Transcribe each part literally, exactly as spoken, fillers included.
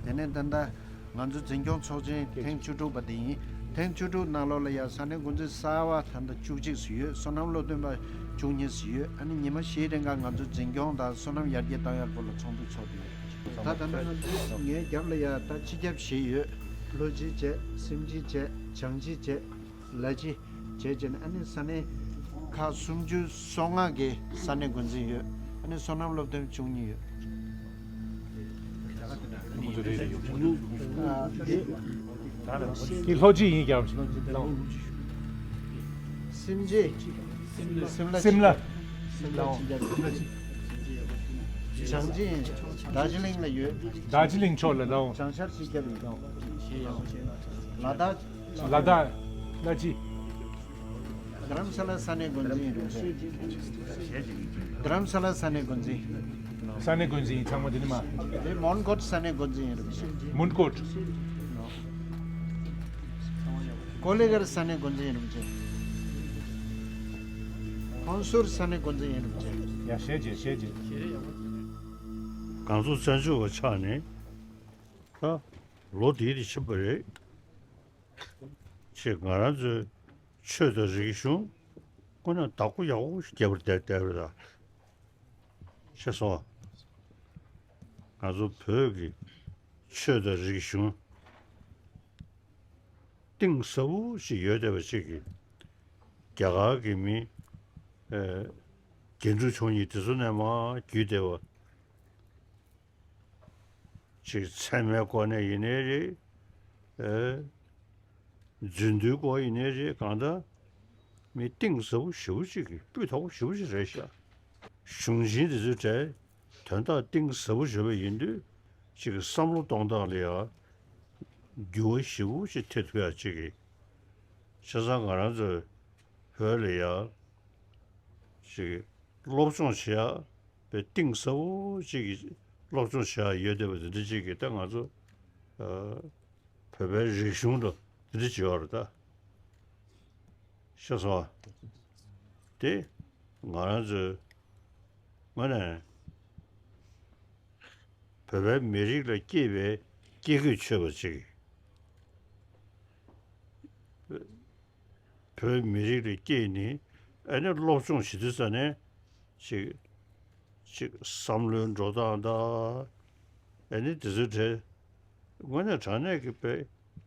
དེ་ནས་ད་ལྟ་ང་ཚོ་འཛིན་སྐྱོང་ཚོགས་ཆེན་ཐེངས་བཅུ་དྲུག་པ་དེ་ཡིན། ཐེངས་བཅུ་དྲུག་ནང་ལོགས་ལ་ཡང་ས་གནས་འགོ་འཛིན་གསར་པ་ད་ལྟ་བཅུ་གཅིག་ཙམ་ཡོད། བསོད་ནམས་སློབ་སྟོན་པ་བཅུ་གཉིས་ཙམ་ཡོད། ཨ་ནི་ཉི་མ་བཞིའི་རིང་ག་ང་ཚོ་འཛིན་སྐྱོང་དང་བསོད་ནམས་ཡར་རྒྱས་བཏང་ཡག་སྐོར་ལ་ཚོགས་འདུ་ཚོགས་ཀྱི་ཡོད། ད་ད་ལྟ་ང་ཚོའི་ངའི་རྒྱབ་ལ་ཡང་ད་སྤྱི་ཁྱབ་བཞི་ཡོད། ལྷོ་སྤྱི་བྱས། སེམས་སྤྱི་བྱས། བྱང་སྤྱི་བྱས། ལ་སྤྱི་བྱས་བྱས་ནས། ཨ་ནི་ས་གནས་ཁག་སུམ་ཅུ་སོ་ལྔ་གི་ས་གནས་འགོ་འཛིན་ཡོད། ཨ་ནི་བསོད་ནམས་སློབ་སྟོན་བཅུ་གཉིས་ཡོད། ཨ་དེ། དེ་ལྷོ་སྤྱི་ཡིན་ཀྱང་། སེམས་སྤྱི། སིམ་ལ། སིམ་ལ། སིམ་ལ། བྱང་སྤྱི་ཡིན། རྡོ་རྗེ་གླིང་ལ་ཡོད། རྡོ་རྗེ་གླིང་ཕྱོགས་ལ་ལའོ། བྱང་ཤར་སྤྱི་ཁྱབ་ཡིན། ལ་དྭགས། ལ་དྭགས། ལ་སྤྱི། རྡ་རམ་ས་ལ་ས་གནས་འགོ་འཛིན་ཡིན་རུང་ཆེ། རྡ་རམ་ས་ལ་ས་གནས་འགོ་འཛིན། ས་གནས་འགོ་འཛིན་ཡིན་ཚང་མ་དེ་ནི་མ། དེ་མོན་གྷོ་ས་གནས་འགོ་འཛིན་ཡིན་རུང་ཆེ། མོན་གྷོ། ཀོ་ལི་གྷལ་ས་གནས་འགོ་འཛིན་ཡིན་རུང་ཆེ། ཧོན་སུར་ས་གནས་འགོ་འཛིན་ཡིན་རུང་ཆེ། ཡ་ཞེས་བྱས་ཞེས་བྱས། ང་ཚོ་བཙན་བྱོལ་བ་ཆགས་ནས་ད་ལོ་འདིའི་རིང་ཕྱིན་པ་རེད། ཅེས་ང་རང་ཚོའི་ཆོས་དང་རིག་གཞུང་དངོས་གནས་བདག་པོ་ཡག་པོ་ཞིག་རྒྱབ་པར་བསྡད་བསྡད་པ་རེད་ད། ཤེས་སོང་། ང་ཚོ་བོད་ཀྱི་ཆོས་དང་རིག་གཞུང་གཏིང་ཟབ་པོ་ཞིག་ཡོད་བསྡད་པ་ཅིག་གིས། རྒྱ་གར་གྱི་མི་ཨེ་རྒྱན་དྲུག་མཆོག་གཉིས་དེ་ཚོ་ནས་མར་བརྒྱུད་བསྡད་པ། ཅིག་ཚད་མའི་སྐོར་ནས་ཡིན་ནའི་རེད། ཨེ། རྫུན་སྡུད་སྐོར་ཡིན་ནའི་རེད། གང་ལྟར་མི་གཏིང་ཟབ་པོ་ཞེ་པོ་ཅིག་གི་སྤུས་དག་པོ་ཞེ་པོ་ཅིག་རེད་ཤག་གཞུང་ཆེན་འདི་ཚོའི་གྲས་དོན་དག་གཏིང་ཟབ་པོ་ཞེ་པོ་ཡིན་དུས། ཅིག་བསམ་བློ་གཏོང་སྟངས་ལ་ཡང་འགྱུར་བ་ཞེ་པོ་ཅིག་ཐེབས་ཐུབ་ཡག་ཅིག་གི། བྱས་ཙང་ང་རང་ཚོའི་བོད་ལ་ཡང་ཅིག་སློབ་སྦྱོང་བྱེད་ཡག་པའི་གཏིང་ཟབ་པོ་ཅིག་གི་སློབ་སྦྱོང་བྱེད་ཡག་ཡོད་བསྡད་པ་དེ་འདྲ་ཅིག་གི་ད་ང་ཚོ་ཨ་བོད་པའི་རིག་གཞུང་ལ་དེ་འདྲ་ཅིག་ཡོད་རེད་ད། ཤེས་སོང་། དེ་ང་རང་ཚོའི་ངོས་ནས་བོད་པའི་མི་རིགས་ལ་སྐྱེས་པའི་སྐྱེས་རྒུད་ཆོད་པ་ཅིག་བོད་མི་རིགས་ལ་སྐྱེས་ནས་ཨ་ནི་སློབ་སྦྱོང་བྱེད་དུས་ཙ་ནས་ཅིག་ཅིག་བསམ་བློའི་འགྲོ་སྟངས་དང་ཨ་ནི་དེ་ཚོའི་གྲས་དངོས་གནས་དྲང་གནས་ཀྱི་དཔེ་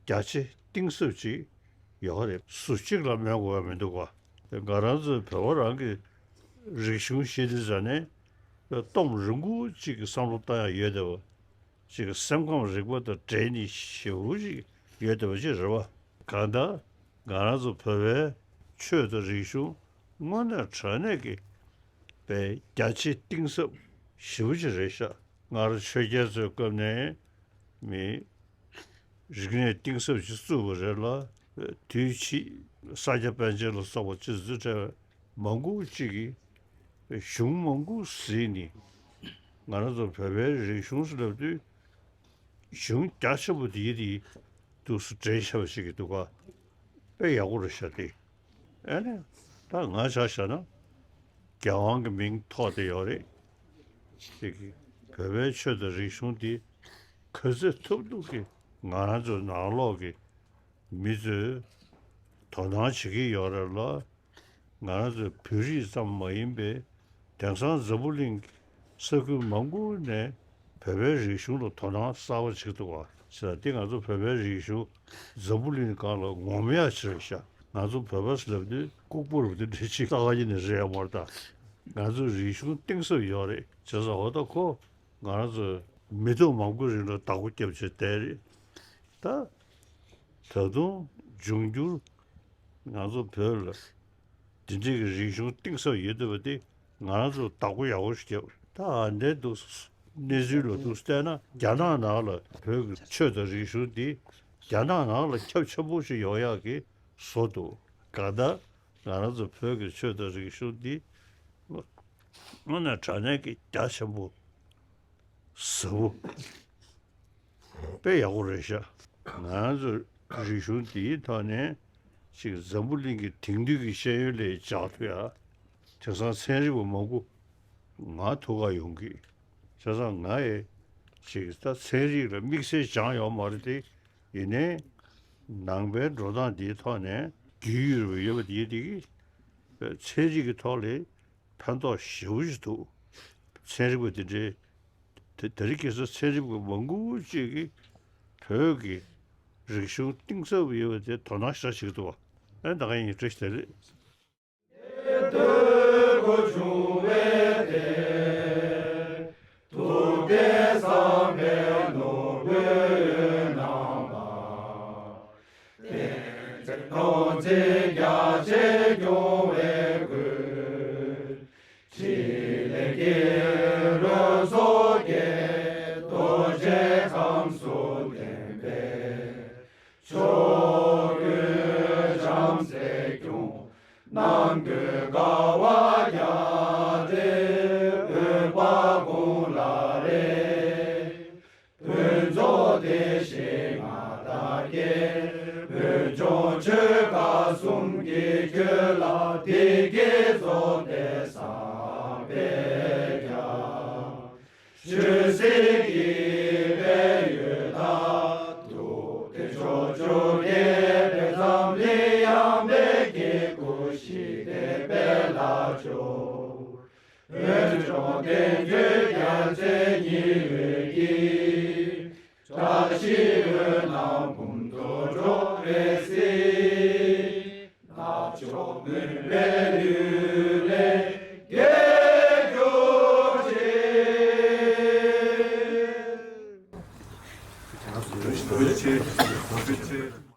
རྒྱ་ཆེ་གཏིང་ཟབ་ཅིག་ཡོད་རེད། སུ་གཅིག་ལ་སྨོན་དགོས་པ་མི་འདུག་ག་ང་རང་ཚོའི་བོད་པ་རང་གི་རིག་གཞུང་ཤེས་དུས་ཙ་ནས་སྟོང་རིང་པོ་གཅིག་གི་བསམ་བློ་བཏང་ཡག་ཡོད་བསྡད་པ། ཅིག་སེམས་ཁམས་རིག་པ་དང་འབྲེལ་ནས་ཞེ་པོ་ཅིག་ཡོད་བསྡད་པ་ཅིག་རེད་བ། གང་ལྟར་ང་རང་ཚོ་བོད་པའི་ཆོས་དང་རིག་གཞུང་དངོས་གནས་དྲང་གནས་ཀྱི་དཔེ་རྒྱ་ཆེ་གཏིང་ཟབ་ཞེ་པོ་ཅིག་རེད་ཤག་སྔར་ཆོས་རྒྱལ་ཚོའི་སྐབས་ནས་མི་རིག་གནས་གཏིང་ཟབ་ཅིག་བཙུགས་པ་རེད་ལ། དུས་ཕྱིས་ས་སྐྱ་པཎ་ཆེན་ལ་སོགས་པ་ཅིག་བཙུགས་བྱས་མང་པོ་ཅིག་གིས་གཞུང་མང་པོ་གཟིགས་ནས་ང་རང་ཚོ་བོད་པའི་རིག་གཞུང་ཟེར་ལབ་དུས་གཞུང་རྒྱ་ཆེན་པོ་དེའི་དེའི་འདུག་སེ་འགྲེལ་བཤད་པ་ཞིག་གི་འདུག་ག་དཔེ་ཡག་པོ་རེད་ཤག་སྟེ། ཨ་ནི་ད་ང་ཆ་བཞག་ན་རྒྱལ་དབང་གི་མིང་ཐོགས་བསྡད་ཡོད་རེད། ཅིག་གི་བོད་པའི་ཆོས་དང་རིག་གཞུང་འདི་ག་ཚོད་ཐུབ་ཐུབ་ཀྱིས་ང་རང་ཚོའི་ནང་ལོགས་ཀྱི་མི་ཚོས་དོ་སྣང་བྱེད་ཀྱི་ཡོད་རེད་ལ། ང་རང་ཚོའི་བོད་རིགས་ཙམ་མ་ཡིན་པའི་དེང་སང་འཛམ་བུ་གླིང་ས་ཁུལ་མང་པོ་ནས་བོད་པའི་རིག་གཞུང་ལ་དོ་སྣང་གསར་པ་བྱེད་འདུག་བ། བྱས་ཙང་འདི་ང་ཚོ་བོད་པའི་རིག་གཞུང་འཛམ་བུ་གླིང་སྒང་ལ་ངོམ་ཡག་ཅིག་རེད་ཤག་ང་ཚོ་བོད་པ་ཟེར་ལབ་དུས་ལྐུགས་པ་རུ་དེ་འདྲ་ཅིག་ལྟ་ག་ཡིན་ནི་རེད་ཡ་མ་རེད་ད། ང་ཚོ་རིག་གཞུང་གཏིང་ཟབ་ཡོད་རེད། བྱས་ཙང་འོ་ད་ཁོ་ང་རང་ཚོ་མི་ཐོག་མང་པོའི་རིང་ལ་བདག་པོ་རྒྱབ་བྱས་བསྡད་རེད་ད། ད་དུང་འབྱུང་འགྱུར་ང་ཚོ་བོད་ལ་འདི་འདྲའི་གི་རིག་གཞུང་གཏིང་ཟབ་ཡོད་བསྡད་པ་དེ་ང་རང་ཚོ་བདག་པོ་ཡག་པོ་ཞིག་རྒྱབ། ད་ཨ་འདྲའི་འདུག་གནས་ཚུལ་ལ་འདུག་བལྟས་ན་རྒྱ་ནག་ནང་ལ་བོད་ཀྱི་ཆོས་དང་རིག་གཞུང་འདི་རྒྱ་ནག་ནང་ལ་ཁྱབ་ཆེན་པོ་ཞིག་ཡོང་ཡག་གི་བཟོ་འདུག་གང་ལྟར་ང་རང་ཚོ་བོད་ཀྱི་ཆོས་དང་རིག་གཞུང་འདི་དངོས་གནས་དྲང་གནས་ཀྱི་རྒྱ་ཆེན་པོ་ཟབ་པོ། དཔེ་ཡག་པོ་རེད་ཤག་ང་ཚོ་རིག་གཞུང་འདིའི་ཐོག་ནས་ཅིག་འཛམ་བུ་གླིང་གི་དེང་དུས་ཀྱི་ཤེས་ཡོན་ལ་སྦྱར་ཐུབ་ཡ། དེང་སང་ཚན་རིག་པ་མང་པོ་ང་ཐུག་ག་ཡོང་གི། བྱས་ཙང་ང་ཡི་ ཅིག་ད་ཚན་རིག་ལ་དམིགས་བསལ་སྦྱངས་ཡོད་མ་རེད་དེ། ཡིན་ནའི་ནང་པའི་འགྲོ་སྟངས་འདིའི་ཐོག་ནས་རྒྱུས་ཡོད་པ་ཡོད་པ་དེ་དེ་གིས་ཚན་རིག་གི་ཐོག་ལ་ཕན་ཐོགས་ཞེ་པོ་ཅིག་འདུག་ཚན་རིག་པ་དེ་འདྲའི་དེ་དེ་རིང་ཁ་སང་ཚན་རིག་པ་མང་པོ་ཅིག་གིས་བོད་ཀྱི་རིག་གཞུང་གཏིང་ཟབ་ཡོད་པ་དེ་དོ་སྣང་ཞེ་དྲག་བྱེད་ཀྱི་འདུག་བ། ཨ་ད་ག་ཡིན། བཀྲ་ཤིས་བདེ་ལེགས། དོན་དགུ་བྱུང་བའི་དེར། ཐུབ་བསྟན་བསམ་པའི་ནོར་བུས་གནང་བ། བསྟན་འཛིན་ནོར་འཛིན་རྒྱ་ཆེར་སྐྱོང་བའི་སྒོས། ཕྲིན་ལས་ཀྱི་རོལ་མཚོ་རྒྱས། རྡོ་རྗེ་ཁམས་སུ་བསྟན་པའི་ཕྱོགས་ཀུན་བྱམས་བརྩེས་སྐྱོང་། ནམ་མཁའི་དགའ་བ་རྒྱ་ཆེར། འོད་དཔག་ཀུན་ལ་རེག་ཕུན་ཚོགས་དེ་བཞིན་མངའ་བདག་རྒྱལ། བོད་ལྗོངས་ཆོལ་ཁ་གསུམ་གྱི་ཆོས་ལ། བདེ་སྐྱིད་འཚོ་བའི་བསམ་པས་ཀྱང་། ཆོས་སྲིད་ཀྱི་དཔལ་ཡོན་དང་། ཐུབ་བསྟན་ཕྱོགས་བཅུར་རྒྱས་པའི་འཛམ་གླིང་ཡངས་པའི་སྐྱེ་དགུའི་ཞི་བདེའི་དཔལ་ལ་སྤྱོད། བོད་ལྗོངས་བསྟན་བཅོས་རྒྱ་ཆེར་ཉི་འོད་ཀྱིས། བཀྲ་ཤིས་འོད་སྣང་འབུམ་དུ་འཕྲོ་བའི་གཟིས། རྣམ་མཆོག་མུན་པའི་ལུས་ལས་རྒྱལ་གྱུར་ཅིག། བཀྲ་ཤིས་བདེ་ལེགས།